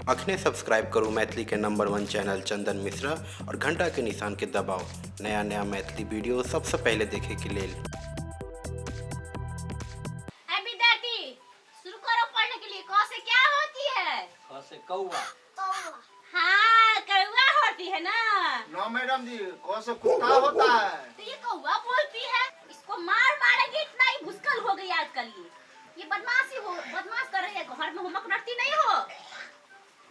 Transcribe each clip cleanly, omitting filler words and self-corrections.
अखने सब्सक्राइब करू मैथिली के नंबर वन चैनल चंदन मिश्रा और घंटा के निशान के दबाव नया नया मैथिली वीडियो सबसे पहले देखे के लेल। ए विद्यार्थी, शुरू करो पढ़ने के लिए। क से क्या होती है? क से कौआ। हाँ, कौआ होती है ना। नो मैडम जी, क से कुत्ता होता है। तो ये कौआ बोलती है। इसको मार मारेंगे, इतना ही भुस्कल हो गई आजकल। ये बदमाशी हो, बदमाश कर रही है। घर में होमवर्क रटती नहीं हो।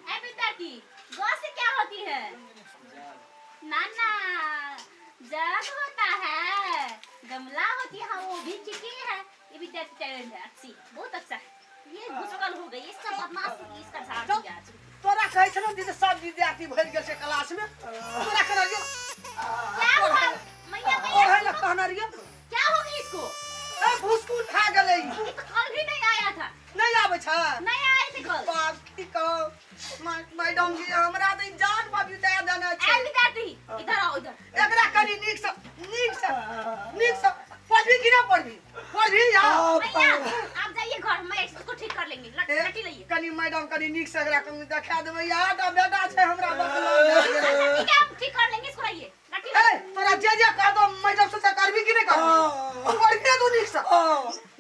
ए विद्यार्थी, ग से क्या होती है? ना ना, जग होता है, गमला होती है। हाँ, वो भी ठीक ही है। ये विद्यार्थी टैलेंट है, अच्छी, बहुत अच्छा है। ये भुस्कल हो गई, इसका बदमाशी, इसका झाड़ दिया आज। तोरा कहै छलौ दीदी, सब विद्यार्थी भरि गेल छै क्लास में। तोरा कहने रहियौ क्या हुआ मैया? मैया, पढ़ै लए कहने रहियौ। क्या हो गई इसको? ए, भुस्कुल खा गेलै। ये तो कल भी नहीं आया था। नहि आबै छै? नहीं आए थे कल। बाप, की कहू मैडम जी, हमरा तऽ ई जान बाबू दए देने ए छै। विद्यार्थी, इधर आओ, इधर। एकरा कनि नीक सँ नीक सँ नीक सँ पढ़बी कि नहि पढ़बी? पढ़बी या भैया, आप जाइए घर, मैं इसको ठीक कर लेंगे। लट्टी लाइए। कनि मैडम, कनि नीक सँ एकरा कनि देखा देबै। इएह टा बेटा छै हमरा, बतला। अच्छा ठीक है, हम ठीक कर लेंगे इसको। लाइए लट्टी ए लाइए। तोरा जे जे कह दो मैडम से, से करबी कि नहि करबी? पढ़बी तू नीक सँ?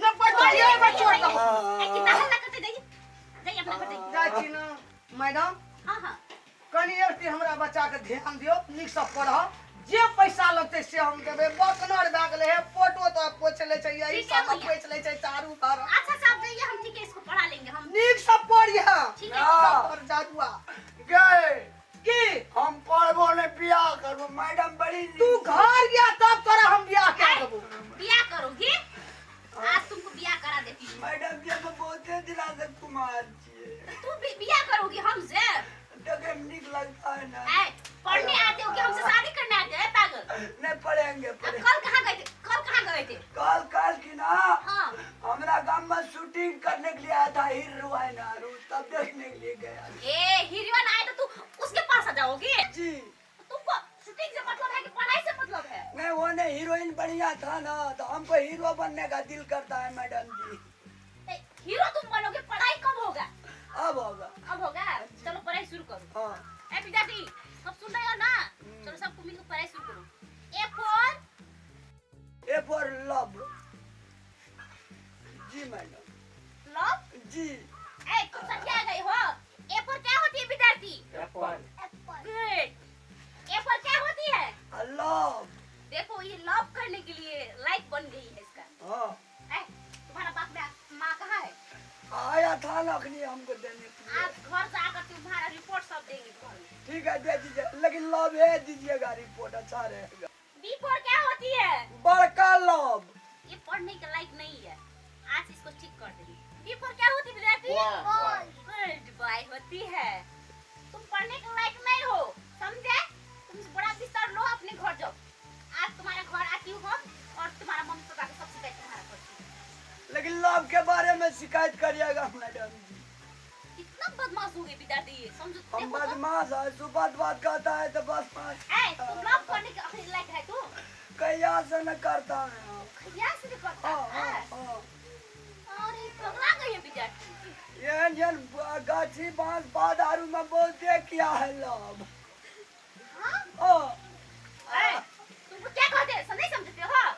नहि पढ़बी, ये बच्चों छोड़ दो। ए, कितना हल्ला करते। जाइए, जाइए, अपना घर जाइए। जाइ छी ने मैडम। हाँ हाँ। कनि एकटी हमरा बच्चा के ध्यान दियौ, नीक सँ पढ़ाउ। जे पैसा लगतै से हम देबै। बकनर भए गेलै हे, फोटो तऽ पोछि लै छै, यही ठीक है सब भैया। पोछि लै छै चारू भर। अच्छा अच्छा, आप जाइए, हम ठीक है, इसको पढ़ा लेंगे हम। नीक सँ पढ़िहे। ठीक है। और जादुआ गए की हम पढ़बो नहीं, बियाह करबो मैडम बड़ी। तू घर गया तब तोरा हम बियाह कए देबो। बियाह करोगी? आज तुमको बियाह करा देती हूँ। मैडम जी, हम बहुते दिना से कुमार छियै। तू बियाह करोगी हमसे? देखे में नीक लगता है ना। ए, पढ़ने आते हो कि हमसे शादी करने आते हैं पागल? नहीं, पढ़ेंगे। अब पढ़ेंगे। कल कहाँ गए थे? कल कहाँ गए थे? कल, कल की ना? हाँ। हमरा गांव में शूटिंग करने के लिए आया था हीरोइन आरू, तब देखने के लिए गया। ए, हीरोइन आए तो तू उसके पास आ जाओगे? जी। तुमको शूटिंग से मतलब है कि पढ़ाई से मतलब है? नहीं, वो नहीं, हीरोइन बढ़िया था ना, तो हमको हीरो बनने का दिल करता है मैडम जी। ए, हीरो तुम बनोगे, पढ़ाई कब होगा? अब होगा। अब होगा? चलो, पढ़ाई शुरू करो। हाँ। ए विद्यार्थी, सब सुन रहे हो ना? चलो, सबको मिलकर पढ़ाई शुरू करो। A for A for love ji madam. Love? जी। ए, तुम सठिया गई हो। ए फॉर क्या होती है विद्यार्थी? एप्पल। गुड। ए फॉर क्या होती है? लव। देखो, ये लव करने के लिए लाइक बन गई है इसका। हाँ। ए, तुम्हारा बाप माँ कहाँ है? आया था ना अखनी हमको देने के लिए। आज घर जाकर तुम्हारा रिपोर्ट सब देंगे घर में। ठीक है, दे दीजिए, लेकिन लव है दीजिएगा, रिपोर्ट अच्छा रहेगा। बी फॉर क्या होती है? बड़का लव। ये पढ़ने के लायक नहीं है, आज इसको ठीक कर देंगे। बी फॉर क्या होती है विद्यार्थी? गुड बॉय होती है। तुम पढ़ने के लायक नहीं हो, समझे? तुम बड़ा बिस्तर लो, अपने घर जाओ। आज तुम्हारा घर आती हूँ हम और तुम्हारा मम्मी पापा को सब शिकायत तुम्हारा करती हूँ। लेकिन लव के बारे में शिकायत करिएगा मैडम जी। कितना बदमाश हो गए विद्यार्थी ये, समझो हम देखो तो। बदमाश है, सुबह बात कहता है तो बदमाश। ए, तुम लव करने के अपने लायक है तू? कहिया से न करता है हम। खैया से भी करता हाँ। है? हाँ हाँ। अरे, पगला गई है विद्यार्थी। एहन एहन गाछी बांस बाद आरू में बहुते किया है लव। हाँ? हाँ। ए, तुमको क्या कहते हैं, नहीं समझते हो?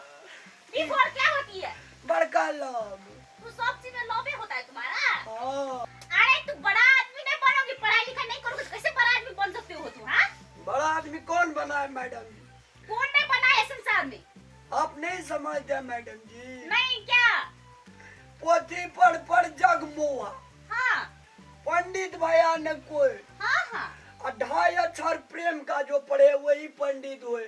बी फॉर क्या होती है? बड़का लव। तू सब चीज में लव ही होता है तुम्हारा? हाँ। अरे, तू बड़ा आदमी नहीं बनोगी, पढ़ाई लिखाई नहीं करोगे तो कैसे बड़ा आदमी बन सकते हो तू? हाँ? बड़ा आदमी कौन बना है मैडम जी? कौन नहीं बना है संसार में? आप नहीं समझते मैडम जी। नहीं, क्या? पोथी पढ़ पढ़ जग मोहा, हाँ, पंडित भैया न कोई। हाँ हाँ। और ढाई अक्षर प्रेम का जो पढ़े वही पंडित हुए।